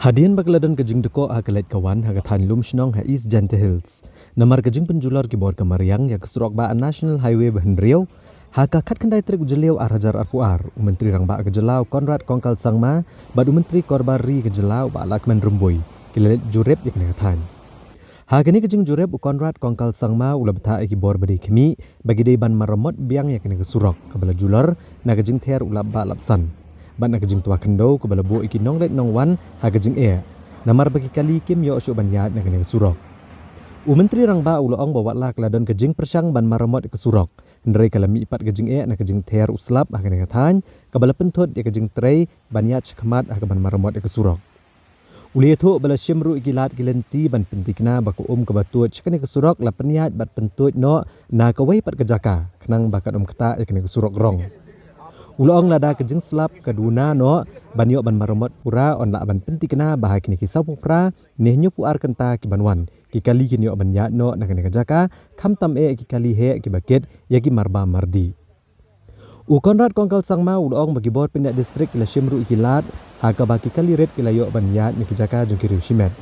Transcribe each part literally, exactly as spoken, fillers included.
Hadien ba ka la don ka jingdkoh ha ka leit ka wan ha ka thaiñ Lumshnong ha East Jaintia Hills namar ka jingpynjulor ki bor ka mariang ïa ka surok bah National Highway ba hynriew, ha ka khatkhyndai tarik u Jylliew ar hajar arphew ar, u Myntri Rangbah ka jylla u Conrad Kongkal Sangma bad u Myntri Korbar Ri ka jylla u Bah Lahkmen Rymbui ki la leit jurip ïa kane ka thaiñ. Ha kane ka jingjurip, u Conrad Kongkal Sangma u la bthah ïa ki bor ba dei khmih ba ki dei ban maramot biang ïa kane ka surok kaba la julor na ka jingther u lap bah lap san bad na ka jingtwa khyndew kaba la buh ïa ki nongleit nongwan ha ka jingeh namar ba ki kali kim ïoh shuh ban ïaid na kane ka surok. U Myntri Rangbah u la ong ba wat la ka la don ka jingpyrshang ban maramot ïa ka surok, hynrei ka la mih pat ka jingeh na ka jingther u slap ha kane ka thaiñ, kaba la pynthut ïa ka jingtrei ban ïaid shakhmat ha kaban maramot ïa ka surok. U la ïathuh ba la shim ruh ïa ki lad ki lynti ban pynthikna ba ka um kaba tuid sha kane ka surok la pynïaid bad pyntuid noh na kawei pat ka jaka khnang ba kan ym ktah ïa kane ka surok rong. U la ong lada ka jingslap ka duna noh ban ïoh ban maramot pura, yn lah ban pynthikna ba ha kine ki sawphew phra ne hynñiewphew ar kynta kiban wan, ki kali kin ïoh ban ïaid noh na kane ka jaka, khamtam eh ki kali heh kiba kit ïa ki marbam mardih. U Conrad Kongkal Sangma u la ong ba ki bor pynïaid distrik ki la shim ruh ïa ki lad ha kaba ki kali rit ki la ïoh ban ïaid na ki jaka jong ki riew shimet.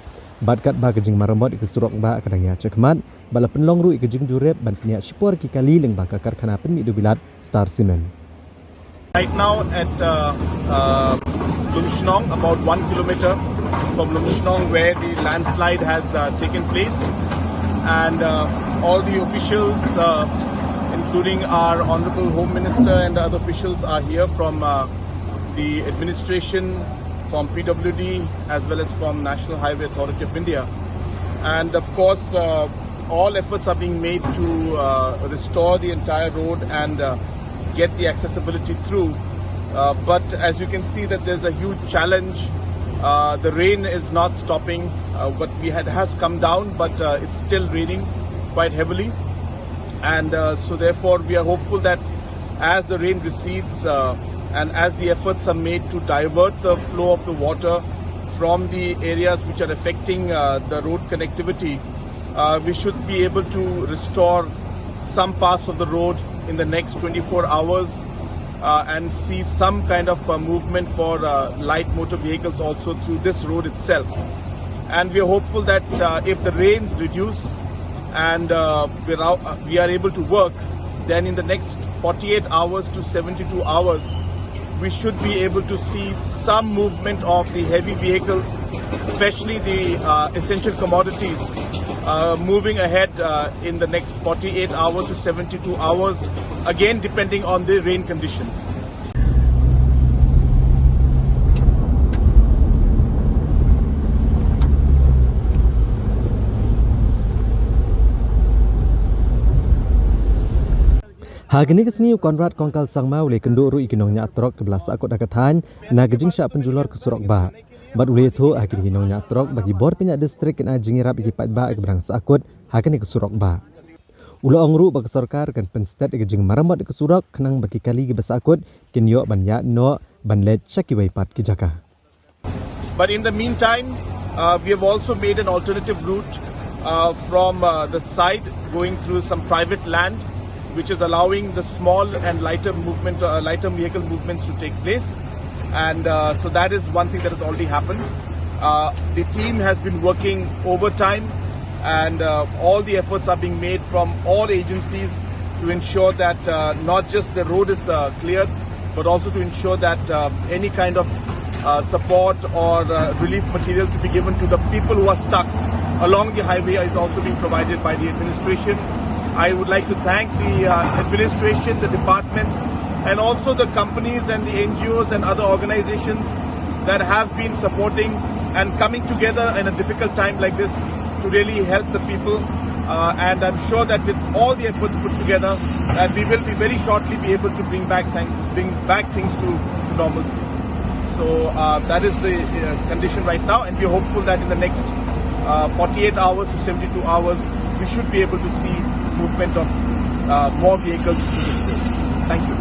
Bad katba ka jingmaramot ïa ka surok bah ka dang ïaid shakhmat, ba la pynlong ruh ïa ka jingjurip ban pynïaid shipor ki kali lyngba ka karkhana pynmih dewbilat Star Cement. Right now at uh, uh, Lumshnong, about one kilometer from Lumshnong, where the landslide has uh, taken place, and uh, all the officials, uh, including our Honorable Home Minister and the other officials, are here from uh, the administration, from P W D, as well as from National Highway Authority of India. And of course, uh, all efforts are being made to uh, restore the entire road and uh, get the accessibility through. Uh, but as you can see that there's a huge challenge. Uh, the rain is not stopping, uh, but we had has come down, but uh, it's still raining quite heavily. And uh, so therefore we are hopeful that as the rain recedes uh, and as the efforts are made to divert the flow of the water from the areas which are affecting uh, the road connectivity, uh, we should be able to restore some parts of the road in the next twenty-four hours uh, and see some kind of uh, movement for uh, light motor vehicles also through this road itself. And we are hopeful that uh, if the rains reduce and uh, we're out, uh, we are able to work, then in the next forty-eight hours to seventy-two hours, we should be able to see some movement of the heavy vehicles, especially the uh, essential commodities, uh, moving ahead uh, in the next forty-eight hours to seventy-two hours, again depending on the rain conditions. Ha kane ka sngi u Conrad Kongkal Sangma u la ïakynduh ruh ïa ki nongñiah trok kiba la sahkut ha ka thaiñ na ka jingshah pynjulor ka surok bah. Bad u la ïathuh ha kine ki nongñiah trok ba ki bor pynïaid distrik kin ai jingïarap ïa ki paidbah kiba dang sahkut ha kane ka surok bah. U la ong ruh ba ka sorkar kan pynstet ïa ka jingmaramot ïa ka surok khnang ba ki kali kiba sahkut kin ïoh ban ïaid noh ban leit sha kiwei pat ki jaka. But in the meantime, uh, we have also made an alternative route uh, from uh, the side going through some private land, which is allowing the small and lighter movement, uh, lighter vehicle movements to take place. And uh, so that is one thing that has already happened. Uh, the team has been working overtime, and uh, all the efforts are being made from all agencies to ensure that uh, not just the road is uh, cleared, but also to ensure that uh, any kind of uh, support or uh, relief material to be given to the people who are stuck along the highway is also being provided by the administration. I would like to thank the uh, administration, the departments, and also the companies and the N G Os and other organizations that have been supporting and coming together in a difficult time like this to really help the people. Uh, and I'm sure that with all the efforts put together, that we will be very shortly be able to bring back, thank, bring back things to, to normalcy. So uh, that is the uh, condition right now, and we're hopeful that in the next uh, forty-eight hours to seventy-two hours, we should be able to see movement of uh, more vehicles to this road. Thank you.